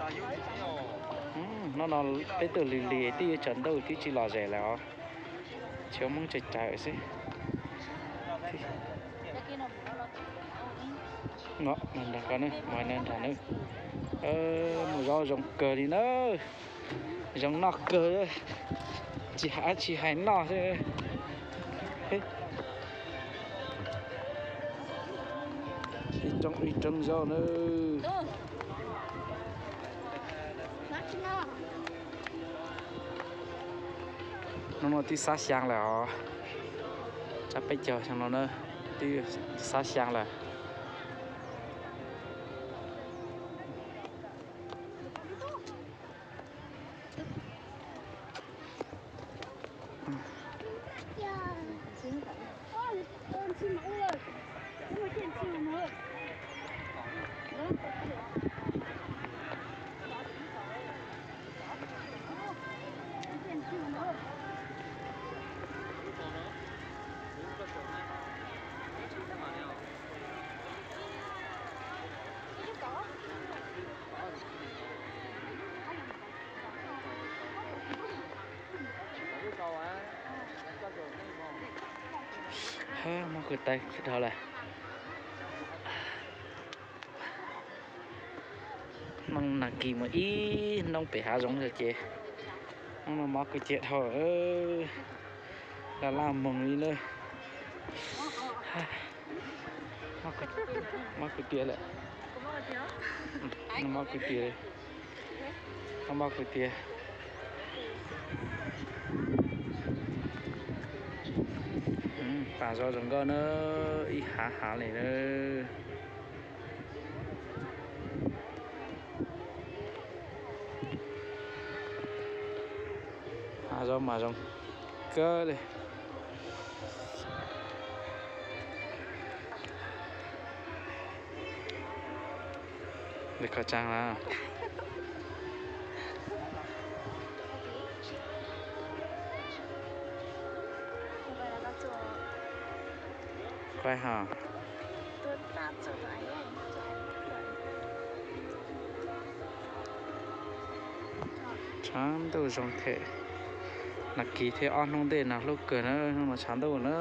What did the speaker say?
Hnub no peb tuaj lig lig twb yuav tsaus ntuj twb tsis lom zem lawm os. Tsis muaj Hmoob tsaws cawv xwb. Nrog nrog nrog nws, mus nrog nws. Mus zaub zoo kawg li na. Zoo noj kawg. Tsis hais tsis hais noj xwb. Ib rooj ib rooj zaub na. Hnub no twb xab xyaa lawm os. Tsab peb caug xyoo no na, twb xab xyaa lawm. Mob kwv tw dhau lawm. Nag kis mus ib hnub pem hav zoov ces hnub no mob kwv tw dhau, laj laj moog li na. Mob kwv tw lawm. Mob kwv tw, mob kwv tw. Pam zog zoo nkauj na, ib hav hav li na. Hav zoov mas zoo kawg li. Li qhov tsaa na. Kuaj ho. Tshav ntuj zoo thiab. Nag kis thiab ob hnub ntej no hlub kawg na, hnub no tshav ntuj na.